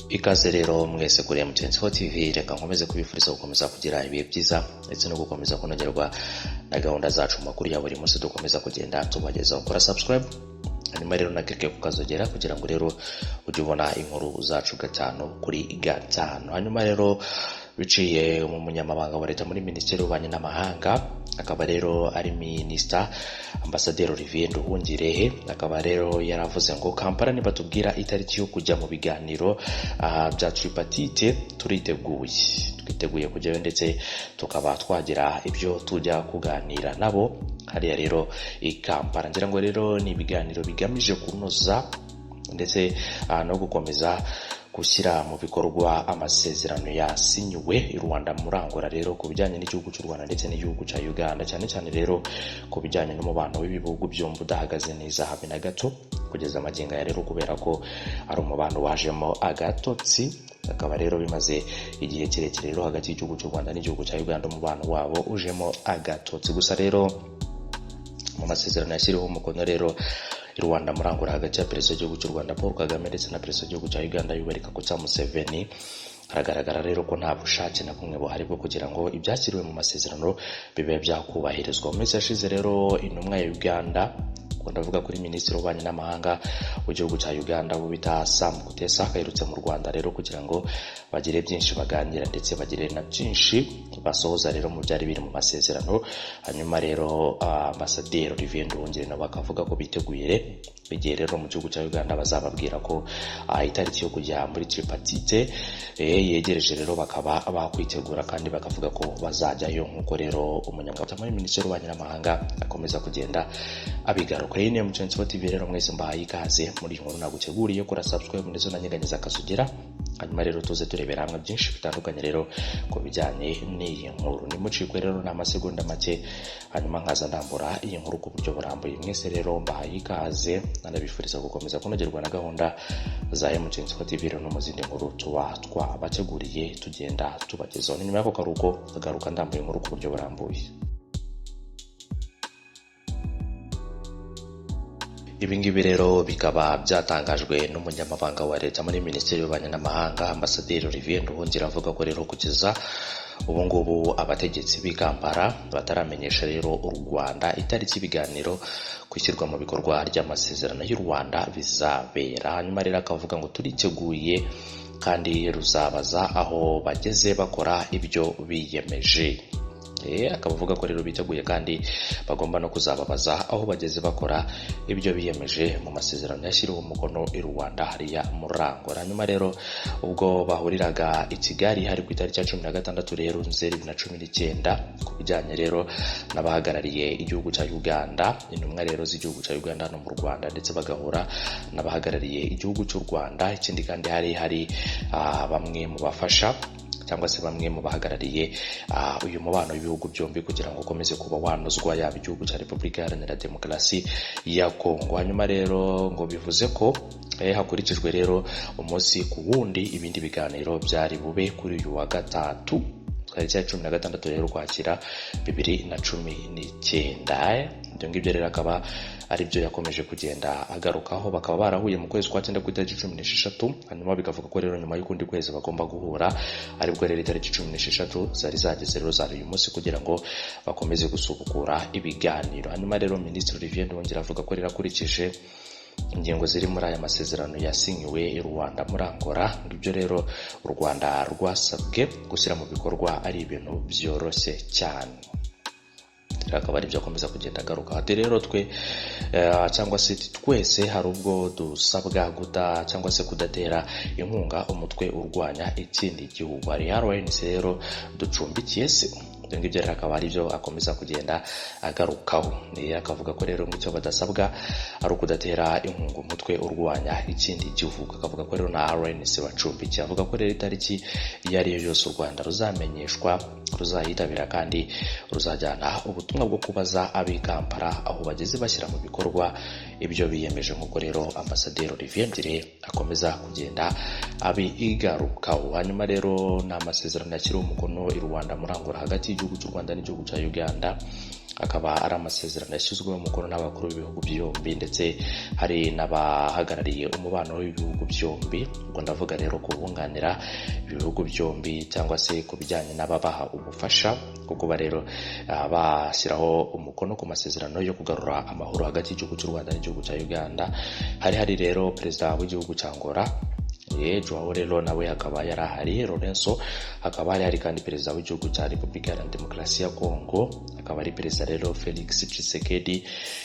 Ikaze rero mwese kuri MTN TV, reka nkomeze kubifuriza gukomeza kugira ibihe byiza ndetse no gukomeza kunogerwa na gahunda zacu mu makuru ya buri munsi dukomeza kugenda tubagezaho. Kora subscribe, hanyuma rero na click ku kazogera kugira ngo rero ujye ubona inkuru zacu gatanu kuri gatanu. Hanyuma rero biciye mu munyamabanga wa leta muri Minisiteri y'Ububanyi n'Amahanga, akaba rero ari Minisita Ambasaderi Olivier Nduhungirehe, akaba rero yaravuze ngo Kampala nibatubwira itariki yo kujya mu biganiro bya tripartite, turiteguye, twiteguye kujyayo ndetse tukaba twagira ibyo tujya kuganira nabo hariya rero i Kampala. Ngira ngo rero ni ibiganiro bigamije kunoza ndetse no gukomeza gushyira mu bikorwa amasezerano yasinyiwe i Rwanda muri Angola rero ku bijyanye n'igihugu cy'u Rwanda ndetse n'igihugu cya Uganda, cyane cyane rero ku bijyanye n'umubano w'ibihugu byombi udahagaze neza habe na gato kugeza amagingo aya rero, kubera ko ari umubano wajemo agatotsi. Akaba rero bimaze igihe kirekire rero hagati y'igihugu cy'u Rwanda n'igihugu cya Uganda umubano wabo ujemo agatotsi. Gusa rero mu masezerano yashyiriweho umukono rero i Rwanda muri Angola hagati ya Perezida w'igihugu cy'u Rwanda Paul Kagame ndetse na Perezida w'igihugu cya Uganda Yoweri Kaguta Museveni, haragaragara rero ko nta bushake na bumwe buhari bwo kugira ngo ibyashyiriwe mu masezerano bibe byakubahirizwa. Mu minsi yashize rero intumwa ya Uganda, ubwo ndavuga kuri Minisitiri w'Ububanyi n'Amahanga w'igihugu cya Uganda bo bita Sam Kutesa, aherutse mu Rwanda rero kugira ngo bagire byinshi baganira ndetse bagire na byinshi basohoza rero mu byari biri mu masezerano. Hanyuma rero Ambasaderi Olivier Nduhungirehe nabo bakavuga ko biteguye igihe rero mu gihugu cya Uganda bazababwira ko itariki yo kujya muri tripartite yegereje rero, bakaba bakwitegura kandi bakavuga ko bazajyayo, nk'uko rero umunyamabanga muri Minisiteri y'Ububanyi n'Amahanga akomeza kugenda abigaruka. Iyi ni MTN TV rero, mwese mbahaye ikaze muri iyi nkuru naguteguriye. Kora subscribe ndetse unanyeganyeza akazogera, hanyuma rero tuze turebera hamwe byinshi bitandukanye rero ku bijyanye n'iyi nkuru. Nimucikwe rero ni amasegonda make, hanyuma nkaza ndambura iyi nkuru ku buryo burambuye. Mwese rero mbahaye ikaze, nanabifuriza gukomeza kunogerwa na gahunda za MTN TV rero no mu zindi nkuru tuba twabateguriye tugenda tubagezaho. Ni nyuma y'ako karuhuko agaruka ndambuye inkuru ku buryo burambuye. Ibi ngibi rero bikaba byatangajwe n'umunyamabanga wa leta muri Minisiteri y'Ububanyi n'Amahanga, Ambasaderi Olivier Nduhungirehe, avuga ko rero kugeza ubu ngubu abategetsi b'i Kampala bataramenyesha rero u Rwanda itariki ibiganiro ku ishyirwa mu bikorwa ry'amasezerano y'u Rwanda bizabera. Hanyuma rero akavuga ngo turiteguye kandi ruzabaza aho bageze bakora ibyo biyemeje. Akaba avuga ko rero biteguye kandi bagomba no kuzababaza aho bageze bakora ibyo biyemeje mu masezerano yashyiriweho umukono i Rwanda hariya muri Angola. Hanyuma rero ubwo bahuriraga i Kigali hari ku itariki ya 16 rero Nzeri 2019, ku bijyanye rero n'abahagarariye igihugu cya Uganda, intumwa rero z'igihugu cya Uganda no mu Rwanda, ndetse bagahura n'abahagarariye igihugu cy'u Rwanda. Ikindi kandi hari bamwe mu bafasha cyangwa se bamwe mu bahagarariye uyu mubano w'ibihugu byombi kugira ngo ukomeze kuba wanozwa, yaba igihugu cya Repubulika Iharanira Demokarasi ya Kongo. Hanyuma rero ngo bivuze ko hakurikijwe rero umunsi ku wundi ibindi biganiro byari bube kuri uyu wa gatatu tariki ya 16 rero Ukwakira 2019. Ibyo ngibyo rero akaba ari byo yakomeje kugenda agarukaho. Bakaba barahuye mu kwezi kwa cyenda ku itariki 16, hanyuma bikavuga ko rero nyuma y'ukundi kwezi bagomba guhura, aribwo rero itariki 16 zari zageze rero zari uyu munsi kugira ngo bakomeze gusubukura ibiganiro. Hanyuma rero Minisitiri Olivier Nduhungirehe avuga ko rero akurikije ingingo ziri muri aya masezerano yasinyiwe i Rwanda muri Angola, ibyo rero u Rwanda rwasabwe gushyira mu bikorwa ari ibintu byoroshye cyane. Akaba ari byo akomeza kugenda agaruka. Ati rero twe cyangwa se twese hari ubwo dusabwa guta cyangwa se kudatera inkunga umutwe urwanya ikindi gihugu, hari RNC rero ducumbikiye se? Ibyo ngibyo rero akaba ari byo akomeza kugenda agarukaho. Akavuga ko rero icyo badasabwa ari ukudatera inkunga umutwe urwanya ikindi gihugu. Akavuga ko rero na RNC bacumbikiye. Avuga ko rero itariki iyo ari yo yose u Rwanda ruzamenyeshwa ruzayitabira kandi ruzajyana ubutumwa bwo kubaza ab'i Kampala aho bageze bashyira mu bikorwa ibyo biyemeje, nk'uko rero Ambasaderi Olivier Nduhungirehe akomeza kugenda abigarukaho. Hanyuma rero ni amasezerano yashyiriweho umukono i Rwanda muri Angola hagati y'igihugu cy'u Rwanda n'igihugu cya Uganda. Akaba ari amasezerano yashyizweho umukono n'abakuru b'ibihugu byombi, ndetse hari n'abahagarariye umubano w'ibihugu byombi. Ubwo ndavuga rero kubunganira ibihugu byombi cyangwa se ku bijyanye n'ababaha ubufasha, kuko rero bashyiraho umukono ku masezerano yo kugarura amahoro hagati y'igihugu cy'u Rwanda n'igihugu cya Uganda. Hari rero perezida w'igihugu cya Angola, Joao rero nawe akaba yari ahari, Lorenzo. Hakaba hari kandi perezida w'igihugu cya Repubulika Iharanira Demokarasi ya Kongo, akaba ari perezida rero Felix Tshisekedi.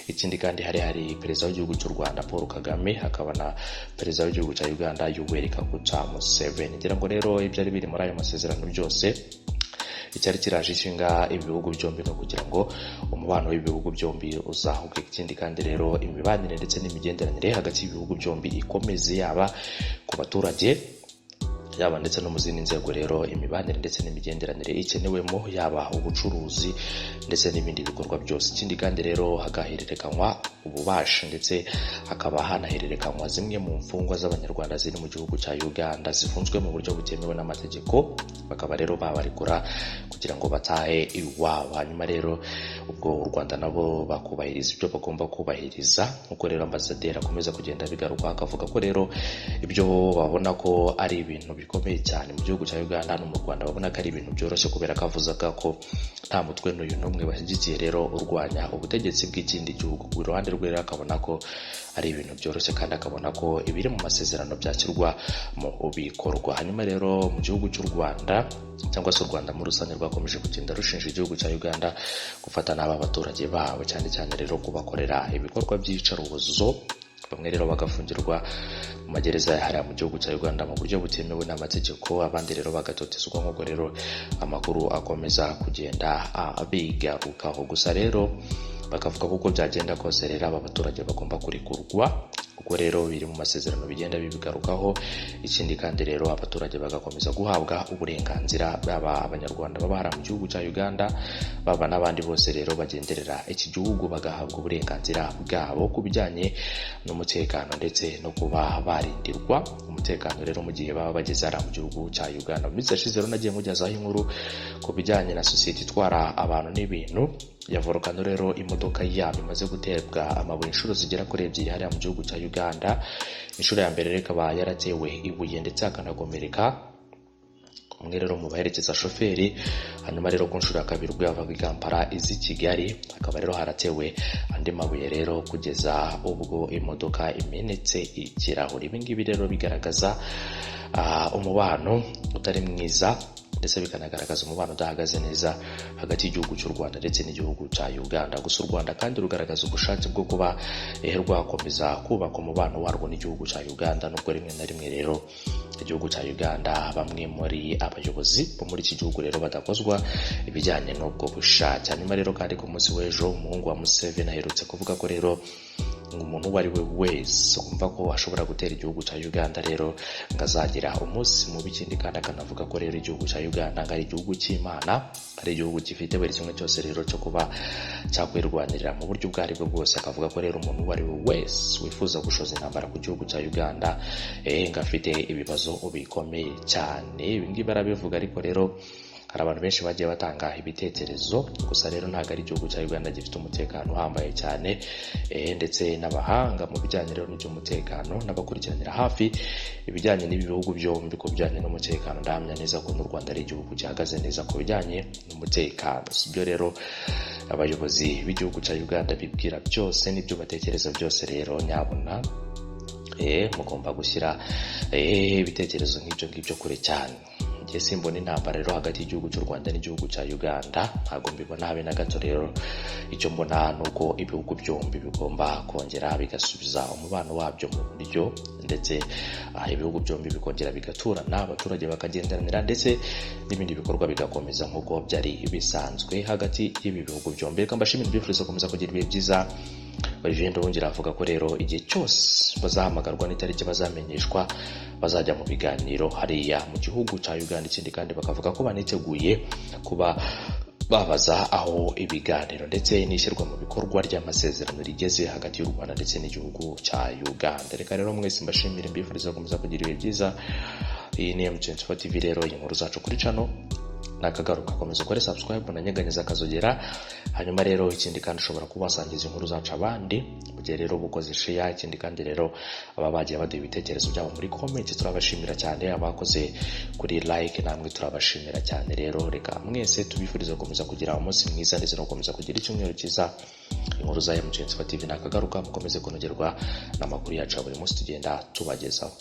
Ikindi kandi hari perezida w'igihugu cy'u Rwanda Paul Kagame, hakaba na perezida w'igihugu cya Uganda Yoweri Kaguta Museveni. Ngira ngo rero ibyari biri muri ayo masezerano byose, icyari kiraje ishinga ibihugu byombi no kugira ngo umubano w'ibihugu byombi uzahuke. Ikindi kandi rero, imibanire ndetse n'imigenderanire hagati y'ibihugu byombi ikomeze, yaba ku baturage, yaba ndetse no mu zindi nzego. Rero imibanire ndetse n'imigenderanire ikenewemo, yaba ubucuruzi ndetse n'ibindi bikorwa byose. Ikindi kandi rero, hagahererekanywa ububasha, ndetse hakaba hanahererekanywa zimwe mu mfungwa z'Abanyarwanda ziri mu gihugu cya Uganda zifunzwe mu buryo butemewe n'amategeko, bakaba rero babarekura kugira ngo batahe iwabo. Hanyuma rero ubwo u Rwanda nabo bakubahiriza ibyo bagomba kubahiriza, nk'uko rero ambasaderi akomeza kugenda bigaruka, akavuga ko rero ibyo babona ko ari ibintu bikomeye cyane mu gihugu cya Uganda, no mu Rwanda babona ko ari ibintu byoroshye, kubera ko avuzaga ko nta mutwe n'uyu n'umwe bashyigikiye rero urwanya ubutegetsi bw'ikindi gihugu. Ku ruhande rwe rero akabona ko ari ibintu byoroshye, kandi akabona ko ibiri mu masezerano byashyirwa mu bikorwa. Hanyuma rero mu gihugu cy'u Rwanda, cyangwa se u Rwanda muri rusange, rwakomeje kugenda rushinja igihugu cya Uganda gufata nabi abaturage babo, cyane cyane rero kubakorera ibikorwa by'iyicarubozo, bamwe rero bagafungirwa mu magereza yahariwe mu gihugu cya Uganda mu buryo butemewe n'amategeko, abandi rero bagatotezwa, nk'uko rero amakuru akomeza kugenda abigarukaho. Gusa rero bakavuga ko uko byagenda kose rero aba baturage bagomba kurekurwa, kuko rero biri mu masezerano bigenda bibigarukaho. Ikindi kandi rero, abaturage bagakomeza guhabwa uburenganzira, baba Abanyarwanda baba hariya mu gihugu cya Uganda, baba n'abandi bose rero bagenderera iki gihugu, bagahabwa uburenganzira bwabo ku bijyanye n'umutekano ndetse no kuba barindirwa umutekano rero mu gihe baba bageze hariya mu gihugu cya Uganda. Mu minsi yashize rero nagiye nkugezaho inkuru ku bijyanye na sosiyete itwara abantu n'ibintu ya Volcano. Rero imodoka yabo imaze guterwa amabuye inshuro zigera kuri ebyiri hariya mu gihugu cya Uganda. Inshuro ya mbere rero ikaba yaratewe ibuye, ndetse akanakomereka umwe rero mu baherekeza shoferi. Hanyuma rero ku nshuro ya kabiri, ubwo yavaga i Kampala iza i Kigali, hakaba rero haratewe andi mabuye rero kugeza ubwo imodoka imenetse ikirahuri. Ibi ngibi rero bigaragaza umubano utari mwiza, ndetse bikanagaragaza umubano udahagaze neza hagati y'igihugu cy'u Rwanda ndetse n'igihugu cya Uganda. Gusa u Rwanda kandi rugaragaza ubushake bwo kuba rwakomeza kubaka umubano warwo n'igihugu cya Uganda, nubwo rimwe na rimwe rero igihugu cya Uganda, bamwe muri abayobozi bo muri iki gihugu rero badakozwa ibijyanye n'ubwo bushake. Hanyuma rero kandi ku munsi w'ejo, umuhungu wa Museveni aherutse kuvuga ko rero umuntu uwo ari we wese wumva ko ashobora gutera igihugu cya Uganda rero ngo azagira umunsi mubi. Ikindi kandi akanavuga ko rero igihugu cya Uganda ngo ari igihugu cy'Imana, ari igihugu gifite buri kimwe cyose rero cyo kuba cyakwirwanirira mu buryo ubwo aribwo bwose. Akavuga ko rero umuntu uwo ari we wese wifuza gushoza intambara ku gihugu cya Uganda ngo afite ibibazo bikomeye cyane. Ibi ngibi arabivuga, ariko rero hari abantu benshi bagiye batanga ibitekerezo. Gusa rero ntabwo ari igihugu cya Uganda gifite umutekano uhambaye cyane, ndetse n'abahanga mu bijyanye rero n'iby'umutekano n'abakurikiranira hafi ibijyanye n'ibi bihugu byombi ku bijyanye n'umutekano, ndahamya neza ko n'u Rwanda ari igihugu gihagaze neza ku bijyanye n'umutekano. Si byo rero abayobozi b'igihugu cya Uganda bibwira byose n'ibyo batekereza byose rero, nyabuna mugomba gushyira ibitekerezo nk'ibyo ngibyo kure cyane. Njye simbona intambara rero hagati y'igihugu cy'u Rwanda n'igihugu cya Uganda, ntabwo mbibona habe na gato. Rero icyo mbona ni uko ibihugu byombi bigomba kongera bigasubiza umubano wabyo mu buryo, ndetse ibihugu byombi bikongera bigaturana, abaturage bakagenderanira, ndetse n'ibindi bikorwa bigakomeza nk'uko byari bisanzwe hagati y'ibi bihugu byombi. Reka mbashimire, mbifuriza gukomeza kugira ibihe byiza. Olivier Nduhungira avuga ko rero igihe cyose bazahamagarwa n'itariki bazamenyeshwa, bazajya mu biganiro hariya mu gihugu cya Uganda. Ikindi kandi bakavuga ko baniteguye kuba babaza aho ibiganiro ndetse n'ishyirwa mu bikorwa ry'amasezerano rigeze hagati y'u Rwanda ndetse n'igihugu cya Uganda. Reka rero mwese mbashimire, mbifuriza gukomeza kugira ibihe byiza. Iyi ni M24 TV. Rero inkuru zacu kuri channel Nakagaruka. Komeza ukore subscribe na nyeganyeza akazogera. Hanyuma rero ikindi kandi, ushobora kuba wasangiza inkuru zacu abandi mu gihe rero uba ukoze share. Ikindi kandi rero, aba bagiye baduha ibitekerezo byabo muri comment, turabashimira cyane. Abakoze kuri like, namwe turabashimira cyane. Rero reka mwese tubifuriza gukomeza kugira umunsi mwiza ndetse no gukomeza kugira icyumweru cyiza. Inkuru za MTN TV nakagaruka. Mukomeze kunogerwa n'amakuru yacu ya buri munsi tugenda tubagezaho.